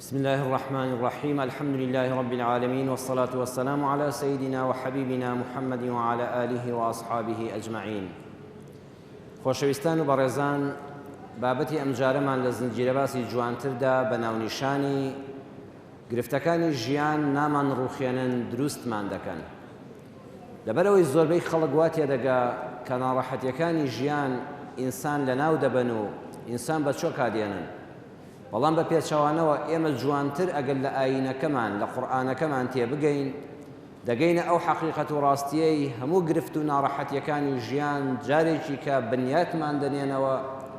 بسم الله الرحمن الرحيم الحمد لله رب العالمين والصلاة والسلام على سيدنا وحبيبنا محمد وعلى آله وأصحابه أجمعين. خۆشەویستان و بەڕێزان، بابەتی ئەمجارەمان لە زنجیرە باسی جوانتردا بە ناونیشانی گرفتەکانی ژیان نامان ڕووخێنن دروستمان دەکەن. لەبەرئەوەی زۆربەی خەڵک وا تێدەگا کە ناڕەحەتیەکانی ژیان ئینسان لەناو دەبەن و ئینسان بە چۆکا دێنن، بەڵام بە پێچەوانەوە ئێمە جوانتر ئەگەر لە ئایینەکەمان لە قورئانەکەمان تێبگەین دەگەینە ئەو حەقیقەت و ڕاستیەی هەموو گرفت و ناڕەحەتیەکانی ژیان جارێکی کە بنیاتمان دەنێنەوە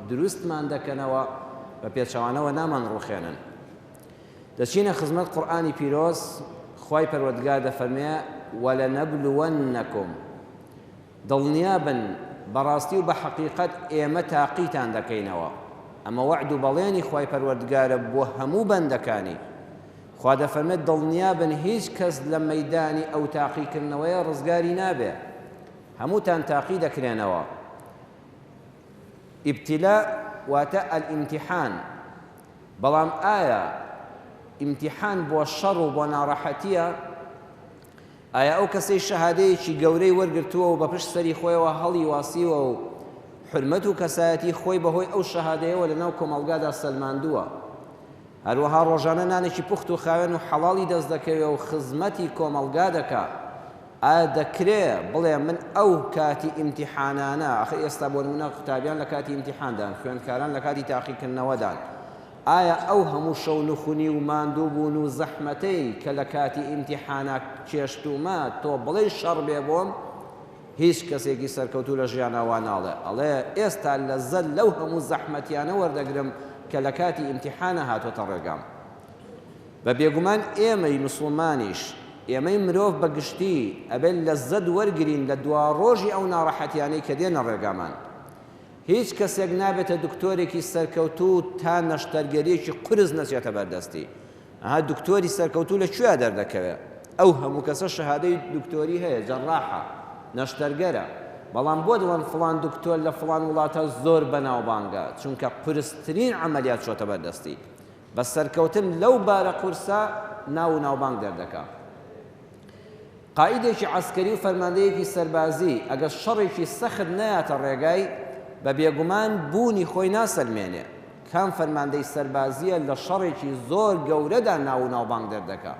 دروستمان دەکەنەوە بە پێچەوانەوە نامان ڕوخێنن. دەچینە خزمەت قورئانی پیرۆز خوای پەروەردگار دەفەرمێ ولنبلونکم دڵنیابن بەڕاستی و بە حەقیقەت ئێمە تاقیتان دەکەینەوە. ئەمە وەعد و بەڵێنی خوای پەروەردگارە بۆ هەموو بەندەکانی. خوا دەفەرمێت دڵنیابن هیچ کەس لە مەیدانی ئەو تاقیکردنەوەیە ڕزگاری نابێ. هەمووتان تاقی دەکرێنەوە. ئیبتیلاء واتە الامتحان. بەڵام ئایا ئیمتیحان بۆ شەڕ و بۆ ناڕەحەتییە؟ ئایا ئەو کەسەی شەهادەیەکی گەورەی وەرگرتووە و بە پشت سەری خۆیەوە هەڵی واسیوە و حورمەت و کەسایەتی خۆی بەهۆی ئەو شەهادەیەوە لەناو کۆمەڵگادا سەلماندووە، هەروەها ڕۆژانە نانێکی پوخت و خاوێن و حەڵاڵی دەست دەکەوێ و خزمەتی کۆمەڵگا دەکا، ئایا دەکرێ بڵێ من ئەو کاتی ئیمتیحانانە، ئاخر ئێستا بۆ نموونە قوتابیان لە کاتی ئیمتیحاندان، خوێندکاران لە کاتی تاقیکردنەوەدان، ئایا ئەو هەموو شەونخونی و ماندووبوون و زەحمەتەی کە لە کاتی ئیمتیحانا چێشتوومە تۆ بڵێی شەڕ بێ بۆم؟ هیچ کەسێکی سەرکەوتوو لە ژیانا وا ناڵێ، ئەڵێ ئێستا لەززەت لەو هەموو زەحمەتیانە وەردەگرم کە لە کاتی ئیمتیحانا هاتۆتە ڕێگام. بە بێگومان ئێمەی مسوڵمانیش، ئێمەی مرۆڤ بە گشتی، ئەبێ لەززەت وەرگرین لە دواڕۆژی ئەو ناڕەحەتیانەی کە دێنە ڕێگامان. هیچ کەسێک نابێتە دکتۆرێکی سەرکەوتوو تا نەشتەرگەریەکی قورس نەچێتە بەردەستی. ئەها دکتۆری سەرکەوتوو لە کوێیا دەردەکەوێ؟ ئەو هەموو کەسە شەهادەی دکتۆری هەیە، جەڕاحە، نەشتەرگەرە، بەڵام بۆ دەڵێن فڵان دکتۆر لە فڵان وڵاتە زۆر بەناوبانگە؟ چونکە قورسترین عەمەلیات چۆتە بەردەستی. بە سەرکەوتن لەو بارە قورسە ناو و ناوبانگ دەردەکا. قائیدێکی عەسکەری و فەرماندەیەکی سەربازی ئەگەر شەڕێکی سەخت نەیاتە ڕێگای، بە بێگومان بوونی خۆی ناسەلمێنێ. کام فەرماندەی سەربازییە لە شەڕێکی زۆر گەورەدا ناو و ناوبانگ دەردەکا؟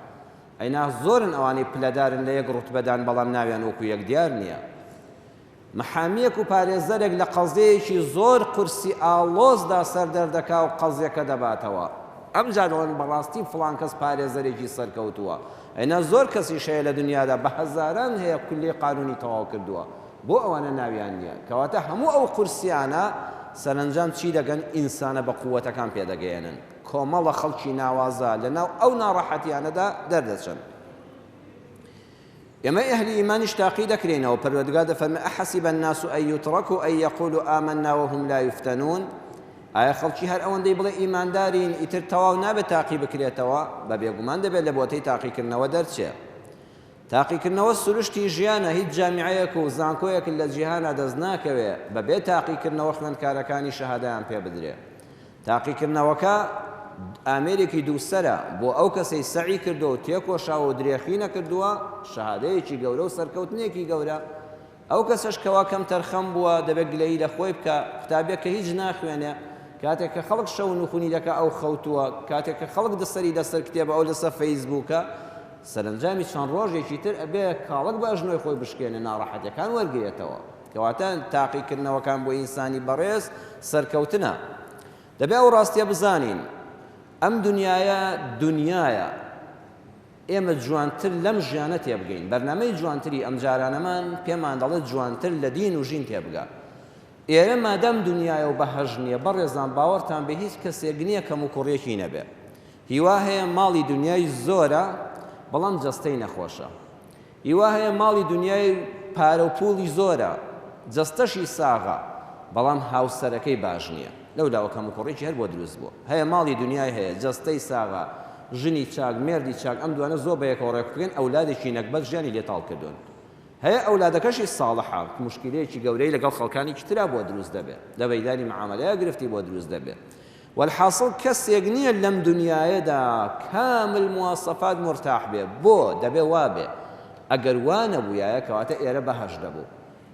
ئەینا زۆرن ئەوانەی پلەدارن لە یەک ڕوتبەدان بەڵام ناویان وەکو یەک دیار نییە. محامیەک و پارێزەرێک لە قەزیەیەکی زۆر قورسی ئاڵۆزدا سەر دەردەکا و قەزیەکە دەباتەوە. ئەمجا دەڵێن بەڕاستی فڵان کەس پارێزەرێکی سەرکەوتووە. ئەینا زۆر کەسیش هەیە لە دنیادا بە هەزاران هەیە کولیەی قانونی تەواو کردووە. بۆ ئەوانە ناویان نییە؟ کەواتە هەموو ئەو قورسیانە سەرەنجام چی دەکەن؟ ئینسانە بە قووەتەکان پێدەگەیەنن. کۆمەڵە خەڵکی ناوازە لەناو ئەو ناڕەحەتیانەدا دەردەچن. ئێمەی ئەهلی ئیمانیش تاقی دەکرێینەوە، پەروەردگار دەفەرمێ، احسب الناس ان یترکوا ان یقولوا آمنا وهم لا یفتنون، ئایا خەڵکی هەر ئەوەندەی بڵێ ئیماندارین ئیتر تەواو نابێت تاقی بکرێتەوە؟ بە بێگومان دەبێت لە بۆتەی تاقیکردنەوە دەرچێ. تاقیکردنەوە سروشتی ژیانە، هیچ جامیعەیەک و زانکۆیەک لە جیهانا دەست ناکەوێ بەبێ تاقیکردنەوە خوێندکارەکانی شەهادەیان پێ بدرێ. تاقیکردنەوەکە ئامێرێکی دووسەرە، بۆ ئەو کەسەی سەعی کردووە و تێکۆشاوە و درێخی نەکردووە، شەهادەیەکی گەورە و سەرکەوتنێکی گەورە، ئەو کەسەش کەوا کەمتەرخەم بووە دەبێت گلەیی لە خۆی بکا، قوتابیەک کە هیچ ناخوێنێ، کاتێک کە خەڵک شەونخونی دەکا ئەو خەوتووە، کاتێک کە خەڵک سەری لەسەر کتێبە ئەو لەسەر فەیسبووکە، سەرەنجامی چەند ڕۆژێکی تر ئەبێ کاڵەک بە ئەژنۆی خۆی بشکێنێ ناڕەحەتیەکان وەرگرێتەوە. کەواتە تاقیکردنەوەکان بۆ ئینسانی بەڕێز سەرکەوتنە. دەبێ ئەو ڕاستیە بزانین ئەم دنیایە دنیایە ئێمە جوانتر لەم ژیانە تێبگەین. بەرنامەی جوانتری ئەمجارانەمان پێمان دەڵێت جوانتر لە دین و ژین تێبگە. ئێرە مادام دنیایە و بەهەشت نییە بەڕێزان باوەڕتان بێ هیچ کەسێک نییە کەموکوڕیەکی نەبێ. هیوا هەیە ماڵی دنیای زۆرە بەڵام جەستەی نەخۆشە. هیوا هەیە ماڵی دونیای پارە و پوڵی زۆرە جەستەشی ساغە بەڵام هاوسەرەکەی باش نیە لەولاوە کەموکوڕیەکی هەر بۆ دروست بووە هەیە ماڵی دونیای هەیە جەستەی ساغە ژنی چاک مێردی چاک ئەم دوانە زۆر بەیەکەوە ڕێکبکەن ئەولادێکی نەگبەت ژیانی لێ تاڵ کردوون هەیە ئەولادەکەشی ساڵحە موشکیلەیەکی گەورەی لەگەڵ خەڵکانێکی ترا بۆ دروست دەبێ لە مەیدانی معامەلەیا گرفتی بۆ دروست دەبێ. وەلحاسڵ کەسێک نییە لەم دنیایەدا کامل مواسەفات مورتاح بێ، بۆ دەبێ وابێ؟ ئەگەر وا نەبوویایە کەواتە ئێرە بەهەشت دەبوو.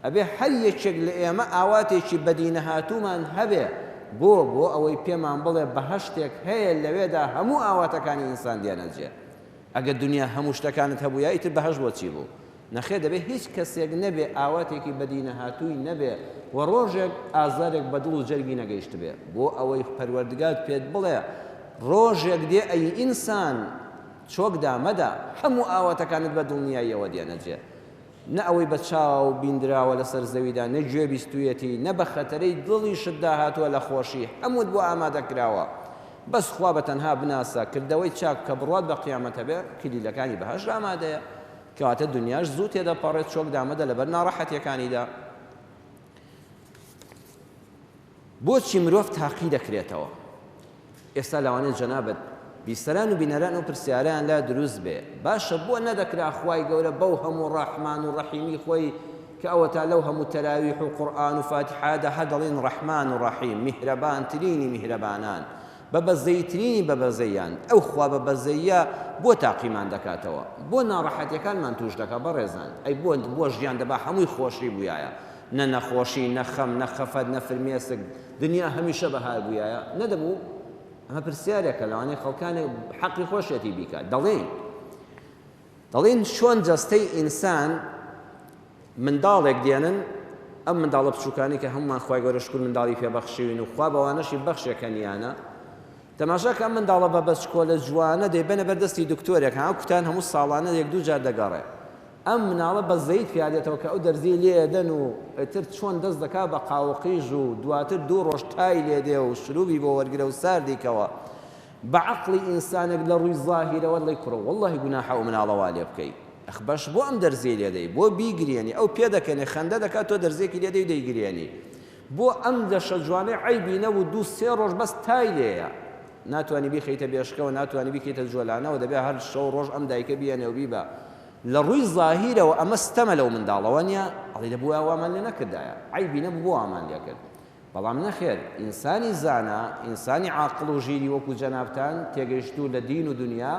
ئەبێ هەر یەکێک لە ئێمە ئاواتێکی بەدینەهاتوومان هەبێ، بۆ؟ بۆ ئەوەی پێمان بڵێ بەهەشتێک هەیە لەوێدا هەموو ئاواتەکانی ئینسان دێنە جێ. ئەگەر دنیا هەموو شتەکانت هەبوویا ئیتر بەهەشت بۆ چی بوو؟ نەخێر دەبێ هیچ کەسێک نەبێ ئاواتێکی بەدینەهاتووی نەبێ و ڕۆژێک ئازارێک بە دڵ و جەرگی نەگەیشتبێ بۆ ئەوەی پەروەردگار پێت بڵێ ڕۆژێک دێ ئەی ئینسان چۆک دامەدە هەموو ئاواتەکانت بە دڵنیاییەوە دێنە جێ نە ئەوەی بە چاو بیندراوە لەسەر زەویدا نە گوێ بیستوویەتی نە بە خەتەرەی دڵیشت داهاتووە لە خۆشی هەمووت بۆ ئامادە کراوە بەس خوا بە تەنها بناسە کردەوەی چاک بکە بڕوات بە قیامەت هەبێ کلیلەکانی بەهەشت ئامادەیە کەواتە دنیاش زوو تێدەپەڕێت چۆک دامەدە لەبەر ناڕەحەتیەکانیدا. بۆچی مرۆڤ تاقی دەکرێتەوە؟ ئێستا لەوانەیە جەنابت بیسەران و بینەران ئەو پرسیارەیان لا دروست بێ باشە بۆ نەدەکرا خوای گەورە بەو هەموو ڕەحمان و ڕەحیمی خۆی کە ئەوەتا لەو هەموو تەراویح و قورئان و فاتیحادا هەر دەڵێن ڕەحمان و ڕەحیم میهرەبانترینی میهرەبانان بە بەزەییترینی بە بەزەییان، ئەو خوا بە بەزەییە بۆ تاقیمان دەکاتەوە؟ بۆ ناڕەحەتیەکانمان توش دەکا بەڕێزان؟ ئەی بۆ بۆ ژیان دەبا هەمووی خۆشی بویایە نە نەخۆشی نە خەم نە خەفەت نە فرمێسک دنیا هەمیشە بەهار بویایە نەدەبوو؟ ئەمە پرسیارێکە لەوانەیە خەڵکانێک حەقی خۆشیەتی بیکات دەڵێین دەڵێن چۆن جەستەی ئینسان منداڵێک دێنن ئەم منداڵە بچووکانی کە هەمومان خوای گەورە شکر منداڵی پێ بەخشیوین و خوا بەوانەشی بەخشێ کە نیانە تەماشا کە ئەم منداڵە بە بەچکۆلە جوانە دەیبەنە بەردەستی دکتۆرێک ها کوتان هەموو ساڵانە یەک دوو جار دەگەڕێ ئەم مناڵە بە زەیت پیادێتەوە کە ئەو دەرزی لێدەن و ئیتر چۆن دەست دەکا بە قاوقیژ و دواتر دوو ڕۆژ تای لێدێ و شروبی بۆ وەرگرە و ساردیکەوە بە عەقڵی ئینسانێک لە ڕووی زاهیرەوە دەڵێی کوڕە وەڵڵاهی گوناحە ئەو مناڵە وا لێ بکەی ئەخ بەش بۆ ئەم دەرزیەی لێ دەی بۆ بیگریێنی ئەو پێدەکەنێ خەندە دەکات تۆ دەرزیەکی لێ دەی و دەیگریێنی بۆ ئەم لەشە جوانەی عەیبی نەبوو دوو سێ ڕۆژ بەس تای لێیە ناتوانی بیخەیتە بێشکەوە ناتوانی بیکەیتە جۆلانەوە دەبێ هەر شەو ڕۆژ ئەم دایکە بیێنێ و بیبا لە ڕووی زاهیرەوە ئەمە ستەمە لەو منداڵەوە نییە ئەڵێ دەبوو وامان لێ نەکردایە عەیبی نەبوو بۆ وامان لێ کرد بەڵام نەخێر ئینسانی زانا، ئینسانی عاقڵ و ژیری وەکو جەنابتان تێگەیشتوو لە دین و دونیا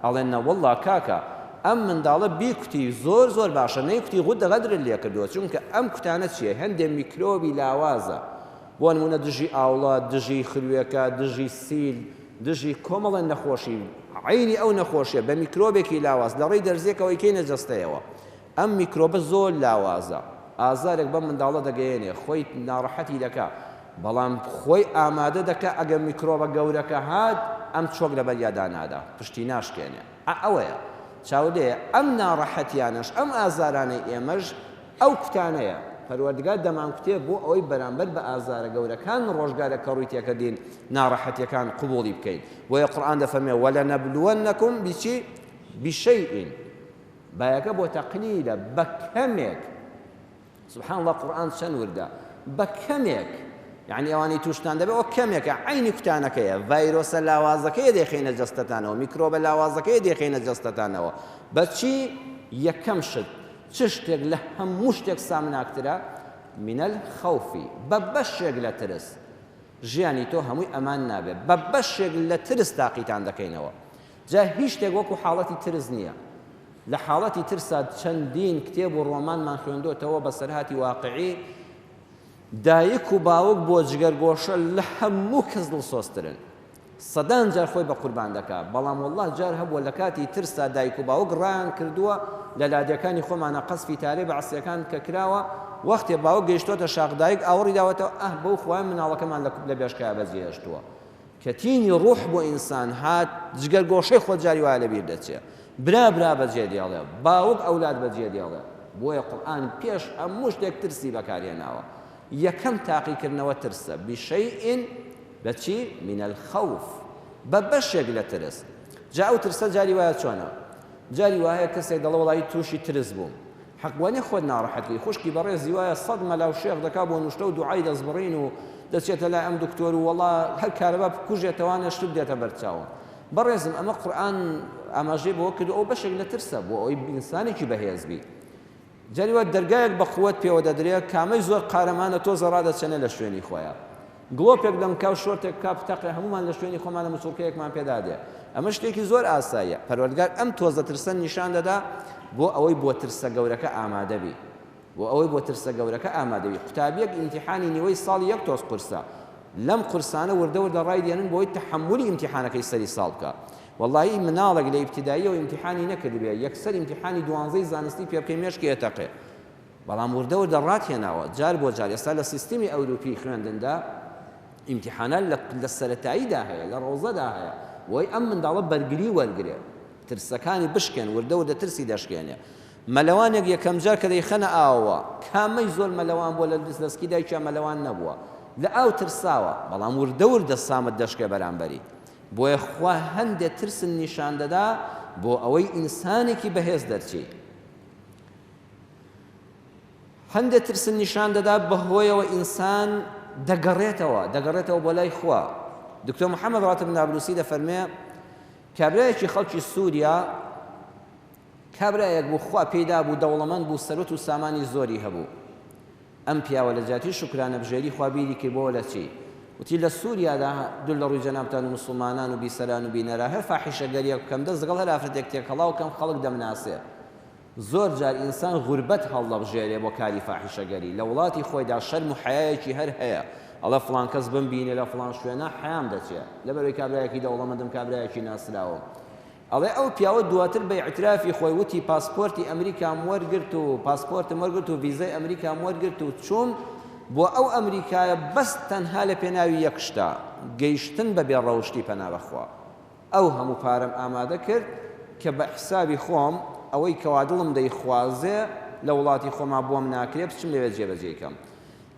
ئەڵێن نەوەڵڵا کاکە ئەم منداڵە بیکوتی زۆر زۆر باشە نەیکوتی غودە غەدرت لێکردووە چونکە ئەم کوتانە چیە هەندێ میکرۆبی لاوازە بۆ نمونە دژی ئاوڵە دژی خروێکە دژی سیل دژی کۆمەڵە نەخۆشی عەینی ئەو نەخۆشیە بە میکرۆبێکی لاواز لەڕێی دەرزیەکەوە ئەیکەینە جەستەیەوە ئەم میکرۆبە زۆر لاوازە، ئازارێک بەم منداڵە دەگەیەنێ، خۆی ناڕەحەتی دەکا، بەڵام خۆی ئامادە دەکا ئەگەر میکرۆبە گەورەکە هات، ئەم چۆک لەبەریا دانادا، پشتی ناشکێنێ. ئا ئەوەیە. چاو لێیە، ئەم ناڕەحەتیانەش، ئەم ئازارانەی ئێمەش ئەو کوتانەیە. پەروەردگار دەمانکوتێ بۆ ئەوەی بەرامبەر بە ئازارە گەورەکان ڕۆژگارێک کە ڕووی تێکردین، ناڕەحەتیەکان قبوڵی بکەین. بۆیە قورئان دەفەرموێ، وَلَنَبْلُوَنَّکُم بچی؟ بِشَیءٍ. بایەکە بۆ تەقلیلە بە کەمێک سبحان اللە قورئان چەند وردە بە کەمێک یعنی ئەوانەی تووشتان دەبێت ئەو کەمێکە عینی کوتانەکەیە ڤایرۆسە لاوازەکەیە دەیخەینە جەستەتانەوە میکرۆبە لاوازەکەیە دەیخەینە جەستەتانەوە بەچی یەکەم شت چ شتێک لە هەموو شتێک سامناکترە من الخوف بە بەشێک لە ترس ژیانی تۆ هەمووی ئەمان نابێت بە بەشێک لە ترس تاقیتان دەکەینەوە جا هیچ شتێک وەکو حاڵەتی ترس نییە. لە حاڵەتی ترسا چەندین کتێب و ڕۆمانمان خوێندۆتەوە بەسەرهاتی واقعی دایک و باوک بۆ جگەرگۆشە لە هەموو کەس دڵسۆزترن. سەدان جار خۆی بە قوربان دەکا. بەڵام وەڵڵا جار هەبووە لە کاتی ترسا دایک و باوک ڕایان کردووە لە لادێکانی خۆمانا قەسفی تارەی بەعسیەکان کە کراوە وەختێ باوک گەیشتۆتە شاخ دایک ئاوڕی داوەتەوە ئەه بەو خوایە مناڵەکەمان لە بێشکایا بەجێهێشتووە. کە تینی ڕوح بۆ ئینسان هات جگەر گۆشەی خۆت جاری وایە لەبیر دەچێ برا برا بەجێ دێڵێ باوک ئەولاد بەجێ دێڵێ بۆیە قورئان پێش هەموو شتێک ترسی بەکارهێناوە یەکەم تاقیکردنەوە ترسە بشیء بەچی من الخوف بە بەشێک لە ترس جا ئەو ترسە جاری وایە چۆنە جاری وایە کەسێک دەڵێ وەڵی تووشی ترس بووم حەق وانیە خۆت ناڕەحەت کەی خوشکی بەڕێزی وایە سەد مەلا و شێخ دەکا بۆ نوشتە و دوعای دەستبڕین و دەچێتە لای ئەم دکتۆر و وەڵا هەر کارەبا بکوژێتەوانە شتت دێتە بەرچاوم بەڕێزم ئەمە قورئان ئاماژەی بەوە کردو ئەو بەشێک لە ترسە بۆ ئەوەی ئینسانێکی بەهێز بی جاری وا دەرگایەک بە قوت پێوە دەدرێ کامەی زۆر قارەمانە تۆزە ڕادەچەنێ لە شوێنی خۆیان. گڵۆپێک لەم کا و شۆرتێک بکا بتەقێ هەموومان لە شوێنی خۆمانە مچوڵکەیەکمان پێدا دێ. ئەمە شتێکی زۆر ئاساییە. پەروەردگار ئەم تۆزە ترسە نیشان دەدا بۆ ئەوەی بۆ ترسە گەورەکە ئامادە بی. بۆ ئەوەی بۆ ترسە گەورەکە ئامادە بی. قوتابیەک ئیمتیحانی نیوەی ساڵی یەک تۆز قورسە. لەم قورسانە وردە وردە ڕای دێنن بۆی تەحەمولی ئیمتیحانەکەی سەری ساڵ بکا. وەڵاهی مناڵێک لە ئیبتیداییەوە ئیمتیحانی نەکردبێ یەکسەر ئیمتیحانی دوانزەی زانستی پێ بکەی مێشکی ئەتەقێ. بەڵام وردە وردە ڕات هێناوە جار بۆ جار. ئێستا لە سیستمی ئەوروپی خوێندندا ئیمتیحانات لە سەرەتاییدا هەیە، لە ڕەوزەدا هەیە، بۆی ئەم منداڵە بەرگری وەرگرێ، ترسەکانی بشکێن، وردە وردە ترسی دەشکێنێ. مەلەوانێک یەکەم جار کە دەیخەنە ئاوەوە، کامەی زۆر مەلەوان بووە لە دەسکی دایکیا مەلەوان نەبووە، لە ئاو ترساوە، بەڵام وردە وردە سامت دەشکێ بەرامبەری. بۆیە خوا هەندێ ترسن نیشان دەدا بۆ ئەوەی ئینسانێکی بەهێز دەرچی. هەندێ ترسن نیشان دەدا بەهۆیەوە ئینسان دەگەڕێتەوە، دەگەڕێتەوە بۆ لای خوا. دکتۆر محەممەد ڕاتب نابلوسی دەفەرمێ کابرایەکی خەڵکی سووریا کابرایەک بوو خوا پێی دابوو دەوڵەمەند بوو سەروەت و سامانی زۆری هەبوو. ئەم پیاوە لە جیاتی شوکرانەبژێری خوا بیری کردبۆوە لە چی؟ وتی لە سووریادا دوور لە ڕووی جەنابتان و موسڵمانان و بیسەران و بینەران هەر فاحیشەگەریەک بکەم دەست لەگەڵ هەر ئافرەتێک تێکەڵاو کەم خەڵک دەمناسێ. زۆر جار ئینسان غوربەت هەڵدەبژێرێ بۆ کاری فاحیشەگەری، لە وڵاتی خۆیدا شەرم و حەیایەکی هەر هەیە، ئەڵێ فڵان کەس بمبینێ لە فڵان شوێنا حەیام دەچێ، لەبەرئەوەی کابرایەکی دەوڵەمەندم کابرایەکی ناسراوم. ئەڵێ ئەو پیاوە دواتر بە ئیعترافی خۆی وتی پاسپۆرتی ئەمریکام وەرگرت و پاسپۆرتم وەرگرت و ڤیزەی ئەمریکام وەرگرت و چووم بۆ ئەو ئەمریکایە بەس تەنها لە پێناوی یەک شتا، گەیشتن بە بێ ڕەوشتی پەنا بەخوا. ئەو هەموو پارەم ئامادە کرد کە بە حسابی خۆم ئەوەی کەوا دڵم دەیخوازێ لە وڵاتی خۆما بۆم ناکرێ بچم لەوێ جێبەجێی کەم.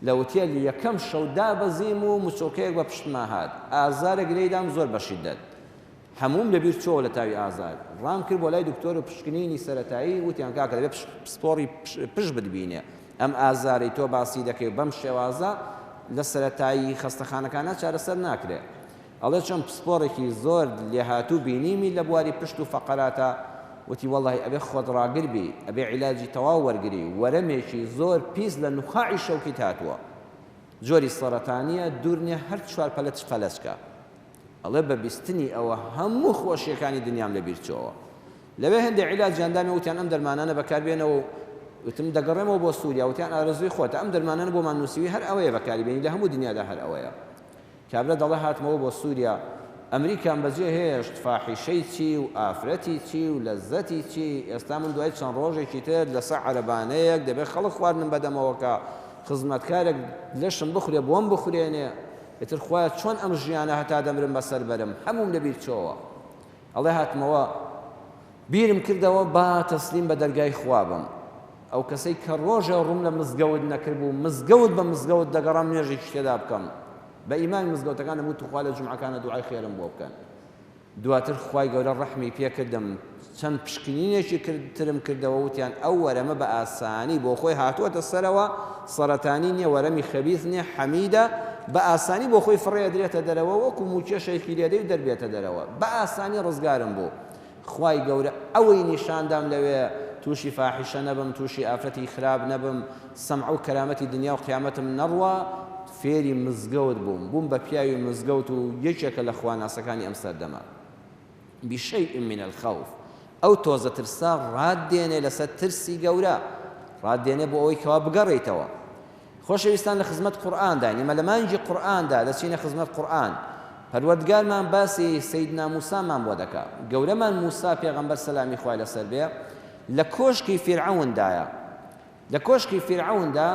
لە وتێل یەکەم شەو دابەزیم و مچۆکەیەک بە پشتما هات. ئازارێک لێیدام زۆر بە شیددەت. هەمووم لەبیر چۆوە لە تاوی ئازار. ڕام کرد بۆ لای دکتۆر و پشکنینی سەرەتایی وتیان کاکە دەبێ پسپۆڕی پشت بتبینێ. ئەم ئازارەی تۆ باسی دەکەی و بەم شێوازە لە سەرەتایی خەستەخانەکانا چارەسەر ناکرێ. ئەڵێ چۆن پسپۆڕێکی زۆر لێهاتوو بینیمی لە بواری پشت و فەقەراتا وتی وەڵاهی ئەبێ خۆت ڕاگر بی ئەبێ عیلاجی تەواو وەرگری وەرەمێکی زۆر پیس لە نوخاعی شەوکیت هاتووە جۆری سەرەتانیە دوور نیە هەر چوار پەلت فەلەج کا ئەڵێ بە بیستنی ئەوە هەموو خۆشیەکانی دنیام لە بیر چۆوە لەوێ هەندێ عیلاجیان دامێ وتیان ئەم دەرمانانە بەکار بێنەوە و وتم دەگەڕێمەوە بۆ سووریا وتیان ئارەزووی خۆتە ئەم دەرمانانە بۆمان نووسیوی هەر ئەوەیە بەکاری بێنی لە هەموو دنیادا هەر ئەوەیە کابرا دەڵێ هاتمەوە بۆ سوریا ئەمریکام بەجێ هێشت فاحیشەی چی و ئافرەتی چی و لەزەتی چی ئێستا من دوای چەند ڕۆژێکی تر لەسەر عەرەبانەیەک دەبێ خەڵک خواردنم بەدەمەوە کە خزمەتکارێک لەشم بخورێ بۆم بخورێنێ ئیتر خوایە چۆن ئەم ژیانە هەتا دەمرم بەسەر بەرم هەمووم لەبیر چۆوە ئەڵێ هاتمەوە بیرم کردەوە با تەسلیم بە دەرگای خوا بم ئەو کەسەی کە ڕۆژێ ڕووم لە مزگەوت نەکردبوو مزگەوت بە مزگەوت دەگەڕام نوێژێکی تێدا بکەم بە ئیمامی مزگەوتەکان دەمگوت توخوا لە جومعەکانە دوعای خێرم بۆ بکەن دواتر خوای گەورە ڕەحمی پێکردم چەند پشکنینێکی ترم کردەوە وتیان ئەو وەرەمە بە ئاسانی بۆ خۆی هاتووەتە سەرەوە سەرەتانی نییە وەرەمی خەبیث نییە حەمیدە بە ئاسانی بۆ خۆی فڕێ ئەدرێتە دەرەوە وەکو موکێشێکی لێدەی و دەربێتە دەرەوە بە ئاسانی ڕزگارم بوو خوای گەورە ئەوەی نیشاندام لەوێ توشی فاحیشە نەبم توشی ئافرەتی خراپ نەبم سەمعە و کەرامەتی دنیا و قیامەتم نەڕوا فێری مزگەوت بووم بووم بە پیاوی مزگەوت و یەکێکە لە خواناسەکانی ئەم سەردەمە بشیء من الخوف ئەو تۆزە ترسە ڕات دێنێ لەسەر ترسی گەورە ڕات دێنێ بۆ ئەوەی کەوا بگەڕێیتەوە خۆشەویستان لە خزمەت قورئانداین ئێمە لە مانگی قورئاندا دەچینە خزمەت قورئان پەروەردگارمان باسی سەیدنا موسامان بۆ دەکا گەورەمان موسا پێغەمبەر سەلامی خوای لەسەر بێ لە کۆشکی فیرعەوندایە لە کۆشکی فیرعەوندا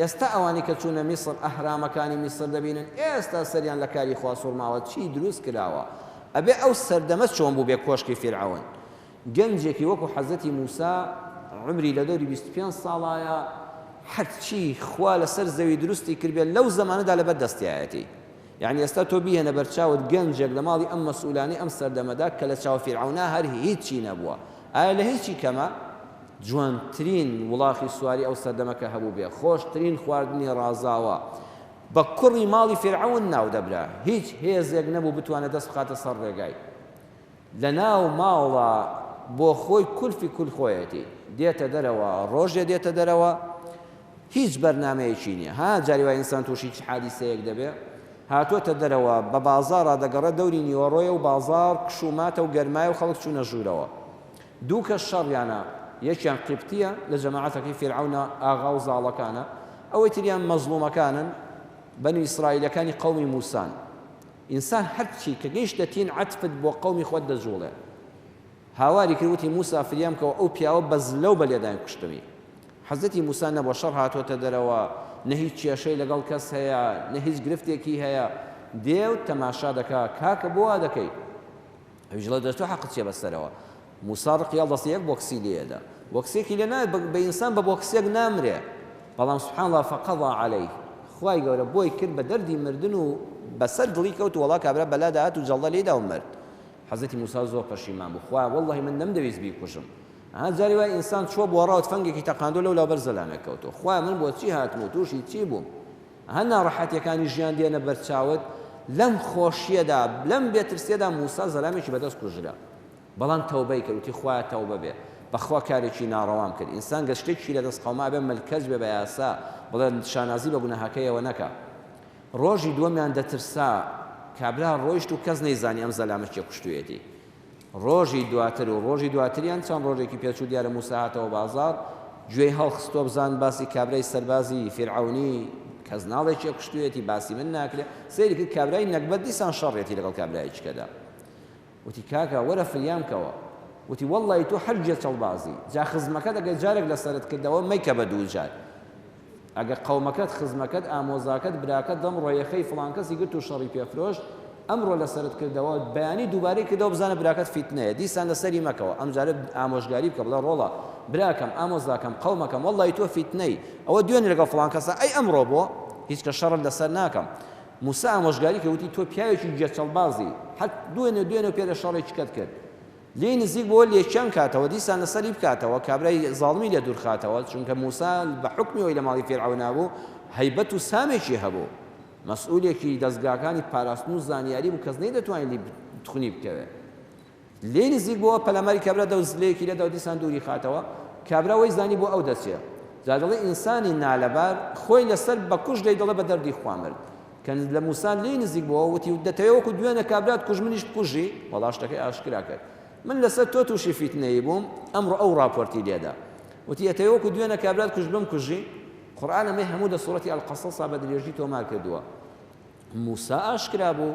ئێستا ئەوانەی کە چوونە میسر ئەهرامەکانی میسر دەبینن ئێستا سەریان لە کاری خوا سوڕماوە چی دروست کراوە ئەبێ ئەو سەردەمە چۆن بووبێ کۆشکی فیرعەون گەنجێکی وەکو حەزرەتی موسا عومری لە دەوری 25 ساڵایە هەرچی خوا لەسەر زەوی دروستی کردبێت لەو زەمانەدا لەبەر دەستیایەتی یعنی ئێستا تۆ بیهێنە بەرچاوت گەنجێک لە ماڵی ئەم مەسئولانەی ئەم سەردەمەدا کە لە چاو فیرعەونا هەر هیچی نەبووە ئایا لە هیچی کەمە جوانترین وڵاخی سواری ئەو سەردەمە کە هەبووبێ خۆشترین خواردنی ڕازاوە بە کوڕی ماڵی فیرعەون ناودەبرا هیچ هێزێک نەبوو بتوانێت دەست بخاتە سەر ڕێگای لەناو ماڵا بۆ خۆی کولفی کول خۆیەتی دێتە دەرەوە ڕۆژێ دێتە دەرەوە هیچ بەرنامەیەکی نییە ها جاری وای ئینسان تووشی حادیسەیەک دەبێ. هاتۆتە دەرەوە بە بازاڕا دەگەڕێ دەوری نیوەڕۆیە و بازاڕ کش و ماتە و گەرمایە و خەڵک چوونە ژوورەوە. دوو کەس شەڕیانە، یەکیان قیبتییە لە جەماعەتەکەی فیرعەونە ئاغا و زاڵەکانە، ئەوەی تریان مەزڵومەکانن بەنو ئیسرائیلەکانی قەومی موسان. ئینسان هەرچی کە گەیشتە تین عەتفت بۆ قەومی خۆت دەجوڵێ. هاواری کرد وتی موسا فریام کەوە ئەو پیاوە بە زلە و بە لێدان کوشتمی. حەزرەتی موسا نە بۆ شەڕ هاتۆتە دەرەوە، نە هیچ کێشەی لەگەڵ کەس هەیە، نە هیچ گرفتێکی هەیە، دێ و تەماشا دەکا، کاکە بۆ وا دەکەی؟ ئەویش دەڵێ دە تۆ حەقت چیە بەسەرەوە؟ موسا ڕقی هەڵدەستێ یەک بۆکسی لێ ئەدا. بۆکسێکی لێ نایەت، بە ئینسان بە بۆکسێک نامرێ، بەڵام سبحان اللە فقضی علیه، خوای گەورە بۆی کرد بە دەردی مردن و بەسەر دڵی کەوت و وەڵا کابرا بەلا داهات و جەڵدە لێی دا و مرد. حەزرەتی موسا زۆر پەشیمان بوو، خوایە وەڵڵەهی من نەمدەویست بیکوژم. ئەها جاری وایە ئینسان چووە بۆڕاوە تفەنگێکی تەقاندووە لەولاو بەر زەلامێک کەوتووە. خوایە من بۆچی هاتم و تووشی چی بووم؟ ئەها ناڕەحەتیەکانی ژیان دێنە بەرچاوت، لەم خۆشیەدا، لەم بێترسیەدا موسا زەلامێکی بەدەست کوژرا. بەڵام تەوبەی کرد، وتی خوایە تەوبە بێ، بەخوا کارێکی ناڕەوام کرد. ئینسان گەر شتێکی لەدەست قەوما بێ ملکەچ بێ بە یاسا، بڵێ شانازی بە گوناهەکەیەوە نەکا. ڕۆژی دووەمیان دەترسا، کابرا ڕۆیشت و کەس نەیزانی ئەم زەلامە کێ کوشتوویەتی. ڕۆژی دواتر و ڕۆژی دواتریان چەند ڕۆژێکی پێچوو دیارە موسا هاتەوە بازاڕ، گوێی هەڵخستووە بزان باسی کابرای سەربازی فیرعەونی کەس ناڵێ کێ کوشتوویەتی، باسی من ناکرێ. سەیری کرد کابرای نەگبەت دیسان شەڕیەتی لەگەڵ کابرایەکی کەدا. وتی کاکە وەرە فریام کەوە. وتی وەڵڵاهی تۆ هەر گێچەڵبازی، جا خزمەکەت ئەگەر جارێک لەسەرت کردەوە مەیکە بە دووجار. ئەگەر قەومەکەت، خزمەکەت، ئامۆزاکەت، براکەت ئەمڕۆ یەخەی فڵان کەسی گرت و شەڕی پێ فرۆشت، ئەمڕۆ لەسەرت کردەوە، بەیانی دووبارەی کردەوە بزانە براکەت فیتنەیە، دیسان لەسەری مەکەوە، ئەمجارە ئامۆژگاری بکە بڵێ ڕۆڵە، براکەم، ئامۆزاکەم، قەومەکەم، وەڵڵاهی تۆ فیتنەی، ئەوە دوێنێ لەگەڵ فڵان کەسە، ئەی ئەمڕۆ بۆ؟ هیچ کەس شەڕت لەسەر ناکەم. موسا ئامۆژگاری کرد وتی تۆ پیاوێکی گێچەڵبازی، هەر دوێنێ دوێنێ و پێرێ شەڕێکی کەت کرد. لێی نزیک بۆوە لێکیان کاتەوە دیسان لەسەری بکاتەوە کابرای زاڵمی لێ دوورخاتەوە چونکە موسا بە حوکمی ئەوەی لە ماڵی فیرعەونا بوو هەیبەت و سامێکی هەبوو مەسئولێکی دەزگاکانی پاراستن و زانیاری بوو کەس نەیدەتوانی لی تخنی بکەوێ لێی نزیک بۆوە پەلاماری کابرا دە و زلەیەکی لێدا و دیسان دووری خاتەوە کابرا وەی زانی بۆ ئەو دەچێ جا دەڵێ ئینسانی نالەبار خۆی لەسەر بەکوش دەی دەڵێ بە دەردی خوا مرد کە لە موسا لێی نزیک بۆوە وتی، دەتەوێ وەکو دوێنێ کابرات کوشت منیش بکوژی؟ وەڵا شتەکەی ئاشکرا کرد. من لەسەر تۆ تووشی فیتنەیی بووم، ئەمڕۆ ئەو ڕاپۆرتی لێدا. وتی، ئەتەوێ وەکو دوێنێ کابرات کوشت بمکوژی؟ قورئان ئەمەی هەموو لە سوڕەتی القصص بە درێژی تۆمار کردووە. موسا ئاشکرا بوو.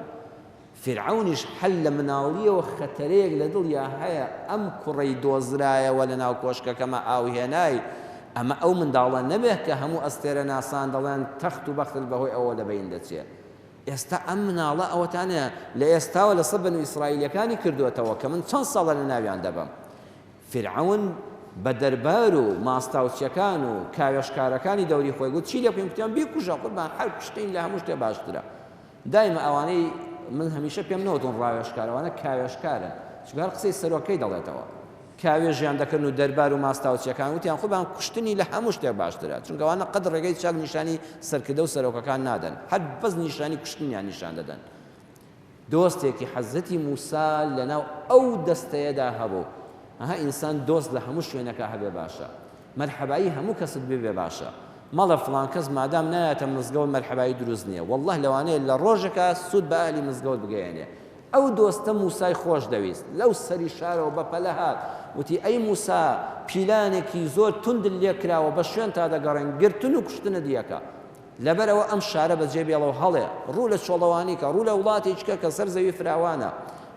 فیرعەونیش هەر لە مناڵییەوە خەتەرەیەک لە دڵیا هەیە، ئەم کوڕەی دۆزرایەوە لە ناو کۆشکەکەما ئاو هێنای، ئەمە ئەو منداڵە نەبێ کە هەموو ئەستێرەناسان دەڵێن تەخت و بەختت بەهۆی ئەوەوە لە بەین دەچێ. ئێستا ئەم مناڵە ئەوەتانە لە ئێستاوە لەسەر بەنو ئیسرائیلیەکانی کردۆتەوە کە من چەند ساڵە لە ناویان دەبەم. فیرعەون بە دەربار و ماستاوچیەکان و کاوێژکارەکانی دەوری خۆی گوت چی لێ بکەین؟ گوتیان بیکوژە قوربان هەر کوشتین لە هەموو شتێ باشترە. دایمە ئەوانەی من هەمیشە پێم نەوتون ڕاوێژکار ئەوانە کاوێژکارن چونکە هەر قسەی سەرۆکەی دەڵێتەوە کاوێژیان دەکردن و دەربار و ماستاوچیەکان وتیان خۆبان کوشتنی لە هەموو شتێک باشترە چونکە ئەوانە قەت ڕێگەی چاک نیشانی سەرکردە و سەرۆکەکان نادەن هەر بەس نیشانی کوشتنیان نیشان دەدەن دۆستێکی حەزرەتی موسا لەناو ئەو دەستەیەدا هەبوو. ئەها ئینسان دۆست لە هەموو شوێنەکا هەبێ باشە. مەرحەبایی هەموو کەست ببێ باشە. مەڵێ فڵان کەس مادام نایەتە مزگەوت مەرحەبایی دروست نییە. وەڵڵاه لەوانەیە لە ڕۆژێکا سوود بە ئەهلی مزگەوت بگەیەنێ. ئەو دۆستە موسای خۆش دەویست. لەو سەری شارەوە بە پەلە هات. وتی ئەی موسا پیلانێکی زۆر توندت لێ کراوە بە شوێنتا دەگەڕێن گرتن و کوشتنت یەکە. لەبەرئەوە ئەم شارە بەجێ بێڵە و هەڵێ، ڕوو لە چۆڵەوانی کە، ڕوو لە وڵاتێکی کە کە سەر زەوی فراوانە،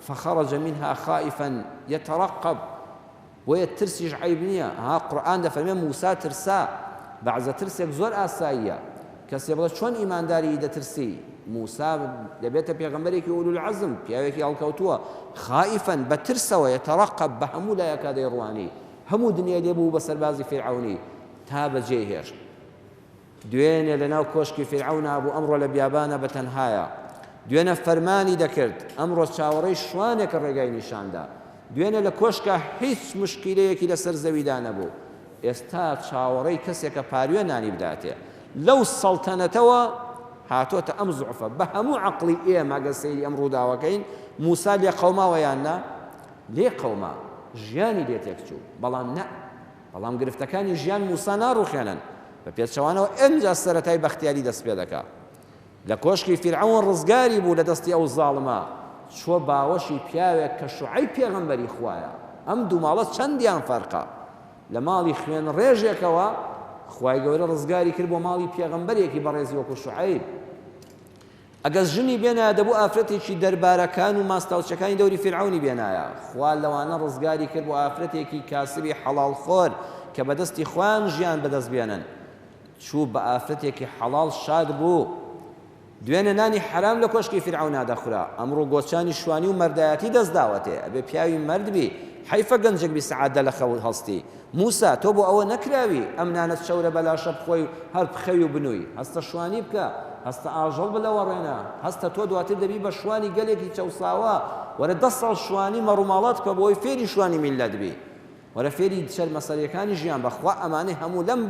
فخرج منها خائفا یترقب، بۆیە ترسیش عەیب نییە، ها قورئان دەفەرمێ موسا ترسا، بەعزە ترسێک زۆر ئاساییە، کەسێ بڵێ چۆن ئیمانداریی دەترسی، موسا دەبێتە پێغەمبەرێکی اولو العزم، پیاوێکی هەڵکەوتووە، خائفا بە ترسەوە، یترقب بە هەموو لایەکا دەیڕوانی، هەموو دنیای لێ بوو بە سەربازی فیرعەونی، تا بەجێی هێشت. دوێنێ لەناو کۆشکی فیرعەونا بوو، ئەمڕۆ لە بیابانە بە تەنهایە. دوێنە فەرمانی دەکرد، ئەمڕۆ چاوەڕێی شوانێکە ڕێگای نیشاندا. دوێنێ لە کۆشکا هیچ موشکیلەیەکی لەسەر زەویدا نەبوو، ئێستا چاوەڕێی کەسێکە پاروێ نانی بداتێ. لەو سەڵتەنەتەوە هاتۆتە ئەم زوعفە. بە هەموو عەقڵی ئێمە گەر سەیری ئەم ڕووداوەکەین، موسا لێقەوماوە یان نا؟ لێقەوما، ژیانی لێ تێکچوو. بەڵام نا. بەڵام گرفتەکانی ژیان موسا ناڕوخێنن، بە پێچەوانەوە ئنجا سەرەتای بەختیاری دەست پێدەکا. لە کۆشکی فیرعەون ڕزگاری بوو لە دەستی ئەو زاڵمە، چووە باوەشی پیاوێک کە شوعەیب پێغەمبەری خوایە. ئەم دوو ماڵە چەندیان فەرقە؟ لە ماڵی خوێنڕێژێکەوە خوای گەورە ڕزگاری کرد بۆ ماڵی پێغەمبەرێکی بەڕێزی وەکو شوعەیب. ئەگەر ژنی بێنایە دەبوو ئافرەتێکی دەربارەکان و ماستاوچەکانی دەوری فیرعەونی بێنایە. خوا لەوانە ڕزگاری کرد بۆ ئافرەتێکی کاسبی حەڵاڵخۆر کە بەدەستی خۆیان ژیان بەدەست بێنن. چوو بە ئافرەتێکی حەڵاڵ شاد بوو. دوێنێ نانی حەرام لە کۆشکی فیرعەونا دەخورا، ئەمڕۆ گۆچانی شوانی و مەردایەتی دەست داوەتێ، ئەبێ پیاوی مەرد بی، حەیفە گەنجێک بی سەعات دە لە خەو هەڵستی. موسا، تۆ بۆ ئەوە نەکراوی ئەم نانە چەورە بەلاشە بخۆی و هەر بخەوی و بنووی. هەستە شوانی بکە، هەستە ئاژەڵ بلەوەڕێنە، هەستە تۆ دواتر دەبی بە شوانی گەلێکی چەوساوە، وەرە دە ساڵ شوانی مەڕوماڵات بکە بۆ ئەوەی فێری شوانی میللەت بی. وەرە فێری چەرمەسەریەکانی ژیان بە خوا ئەمانەی هەموو لەم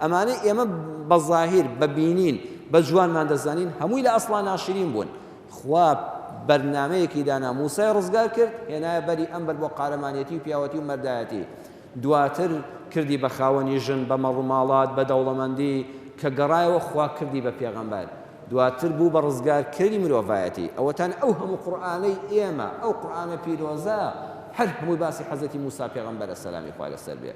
ئەمانەی ئێمە بە زاهیر بە بینین بە جوانمان دەزانین هەمووی لە ئەسڵا ناشرین بوون خوا بەرنامەیەکی دانا موسای ڕزگار کرد هێنایە بەری ئەم بەر بۆ قارەمانێتی و پیاوەتی و مەردایەتی دواتر کردی بە خاوەنی ژن بە مەڕوماڵات بە دەوڵەمەندی کە گەڕایەوە خوا کردی بە پێغەمبەر دواتر بوو بە ڕزگارکەری مرۆڤایەتی. ئەوەتان ئەو هەموو قورئانەی ئێمە، ئەو قورئانە پیرۆزە هەر هەمووی باسی حەزرەتی موسا پێغەمبەرە سەلامی خوای لەسەر بێ.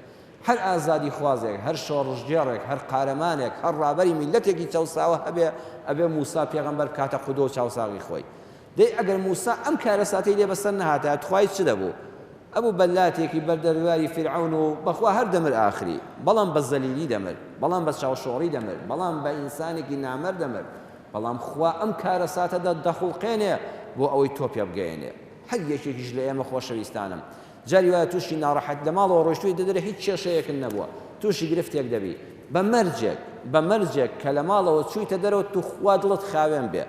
هەر ئازادیخوازێک، هەر شۆڕشگێڕێک، هەر قارەمانێک، هەر ڕابەری میللەتێکی چەوساوە هەبێ، ئەبێ موسا پێغەمبەر بکاتە قودوە و چاوساغی خۆی. دەی ئەگەر موسا ئەم کارەساتەی لێ بەسەر نەهاتایە توخوای چ دەبوو؟ ئەبوو بە لاتێکی بەر دەرباری فیرعەون و بەخوا هەر دەمرد ئاخری، بەڵام بە زەلیلی دەمرد، بەڵام بە چاوشۆڕی دەمرد، بەڵام بە ئینسانێکی نامەرد دەمرد، بەڵام خوا ئەم کارەساتە دەخوڵقێنێ بۆ ئەوەی تۆ پێبگەیەنێ. هەر یەکێکیش لە ئێمە خۆشەویستانم جاری وایە تووشی ناڕەحەت لە ماڵەوە ڕۆیشتووی دەدەرێ هیچ کێشەیەکت نەبووە تووشی گرفتێک دەبی بە مەرجێک بە مەرجێک کە لە ماڵەوە چوویتە دەرەوە توخوا دڵت خاوێن بێ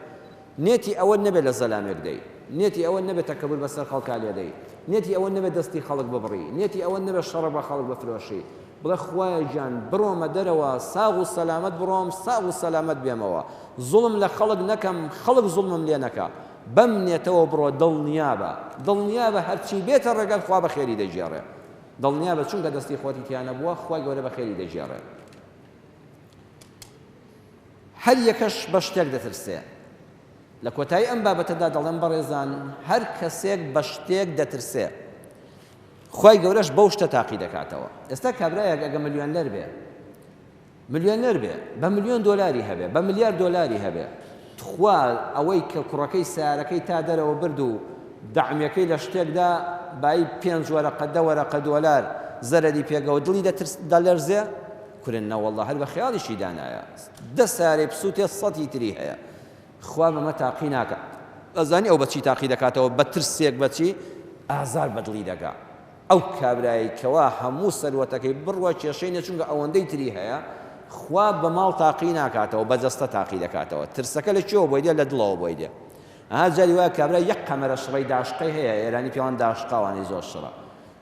نێتی ئەوەت نەبێت لە زەلامێک دەی، نێتی ئەوەت نەبێت تەکەبور بەسەر خەڵکا لێدەی، نێتی ئەوەت نەبێت دەستی خەڵک ببڕی، نێتی ئەوەت نەبێت شەڕ بە خەڵک بفرۆشی، بڵێ خوایە گیان بڕۆمە دەرەوە ساغ و سەلامەت بڕۆم ساغ و سەلامەت بێمەوە، زوڵم لە خەڵک نەکەم خەڵک زوڵمم لێ نەکا، بەم نێتەوە بڕۆ دڵنیابە دڵنیابە هەرچی بێتە ڕێگات خوا بە خێری دەگێڕێ، دڵنیابە چونکە دەستی خۆتی تیا نەبووە خوای گەورە بە خێری دەگێڕێ. هەر یەکەش بە شتێک دەترسێ. لە کۆتایی ئەم بابەتەدا دەڵێم بەڕێزان هەر کەسێک بە شتێک دەترسێ خوای گەورەش بەو شتە تاقی دەکاتەوە. ئێستا کابرایەک ئەگە ملیۆنەر بێ ملیۆنەر بێ بە ملیۆن دۆلاری هەبێ بە ملیار دۆلاری هەبێ تخوا ئەوەی کە کوڕەکەی سیارەکەی تا دەرەوە برد و دەعمەکەی لە شتێکدا بایی پێنج وەرەقە دە وەرەقە دۆلار زەرەری پێگەوە دڵی دەترس دەلەرزێ کورە نەوەڵڵا هەر بە خەیاڵیشی دانایە دە سارەی بسوتێ سەتی تری هەیە خوا بەمە تاقی ناکات ئەزانی ئەو بەچی تاقی دەکاتەوە بە ترسێک بەچی ئازار بەدڵی دەگا ئەو کابرایی کەوا هەموو سەروەتەکەی بڕوە کێشەی نیە چونکە ئەوەندەی تری هەیە خوا بە ماڵ تاقی ناکاتەوە بە جەستە تاقی دەکاتەوە ترسەکە لە کوێوە بۆی دێ لە دڵەوە بۆی دێ ئەها جاری وایە کابرا یەک قەمەرە شڕەی داشقەی هەیە ئێرانی پێوان داشقاوانەی زۆر شڕە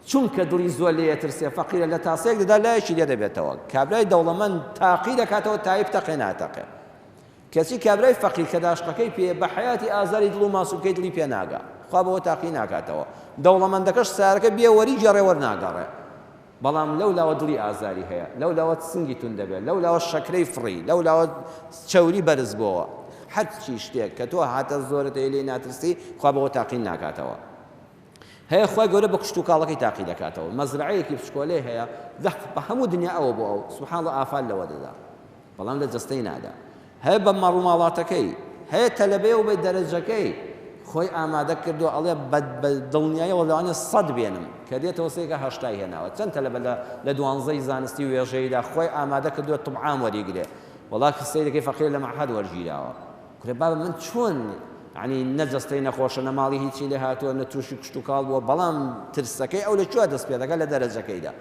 چونکە دڵی زۆر لێ ئەترسێ فەقیرە لە تاسەیەک دەدا لایەکی لێ دەبێتەوە کابرای دەوڵەمەند تاقی دەکاتەوە تایی بتەقێ ناتەقێ کەچی کابرای فەقیر کە داشقەکەی پێ بە حەیاتی ئازاری دڵ و ماسولکەی دڵی پێ ناگا خوا بەوە تاقی ناکاتەوە دەوڵەمەندەکەش سارەکە بێ وەری گێڕێ وەرناگەڕێ بەڵام لەو لاوە دڵی ئازاری هەیە لەو لاوە سنگی تون دەبێت لەو لاوە شەکرەی فڕی لەو لاوە چەوری بەرز بۆوە هەرچی شتێک کە تۆ هاتە زۆرت هەیە لێی ناترسی خوا بەوە تاقی ناکاتەوە هەیە خوای گەورە بە کشتوکاڵەکەی تاقی دەکاتەوە مەزرعەیەکی بچکۆلەی هەیە دەق بە هەموو دنیا ئەوە بۆ ئەو سبحان الله ئافات لەوە دەدا بەڵام لە جەستەی نادا هەیە بە مەڕوماڵاتەکەی هەیە تەلەبەیە و بە دەرەجەکەی خۆی ئامادە کردو ئەڵێ بە دڵنیایەوە لەوانەیە سەد بێنم کە دێتەوە سێکە هەشتای هێناوە چەند تەلەبە لە لە دوانزەی زانستی و وێژەیدا خۆی ئامادە کردووە طب عام وەریگرێ وەڵا سەیرەکەی فەقیر لە مەعهەد وەرگیراوە کورە بابە من چۆن یعنی نە جەستەی نەخۆشە نە ماڵی هیچی لێ هاتووە نە تووشی کشتوکاڵ بووە بەڵام ترسەکەی ئەو لە کوێ دەست پێ دەکات لە دەرەجەکەیدا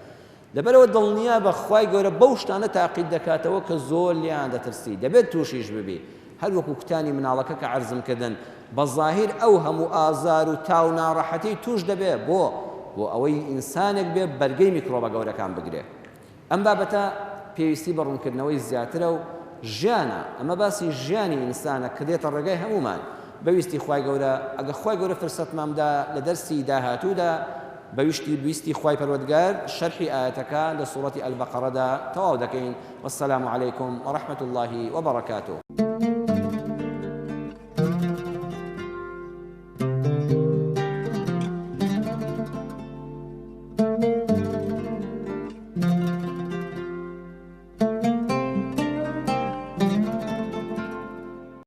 لەبەرەوە دڵنیا بە خوای گەورە بەو شتانە تاقیت دەکاتەوە کە زۆر لێیان دەترسی دەبێت تووشیش ببی هەر وەکو کوتانی مناڵەکە کە عەرزم کردن بە زاهیر ئەو هەموو ئازار و تا و ناڕەحەتی تووش دەبێ بۆ بۆ ئەوەی ئینسانێک بێ بەرگەی میکرۆبە گەورەکان بگرێ ئەم بابەتە پێویستی بە ڕوونکردنەوەی زیاترە و ژیانە، ئەمە باسی ژیانی ئینسانە کە دێتە ڕێگای هەموومان بە ویستی خوای گەورە، ئەگەر خوای گەورە فرسەتمان بدا لە دەرسی داهاتوودا بە ویشتی ویستی خوای پەروەردگار شەرحی ئایەتەکە لە سوڕەتی البقرەدا تەواو دەکەین، والسلام علیکم ورحمة اللە وبرکاته.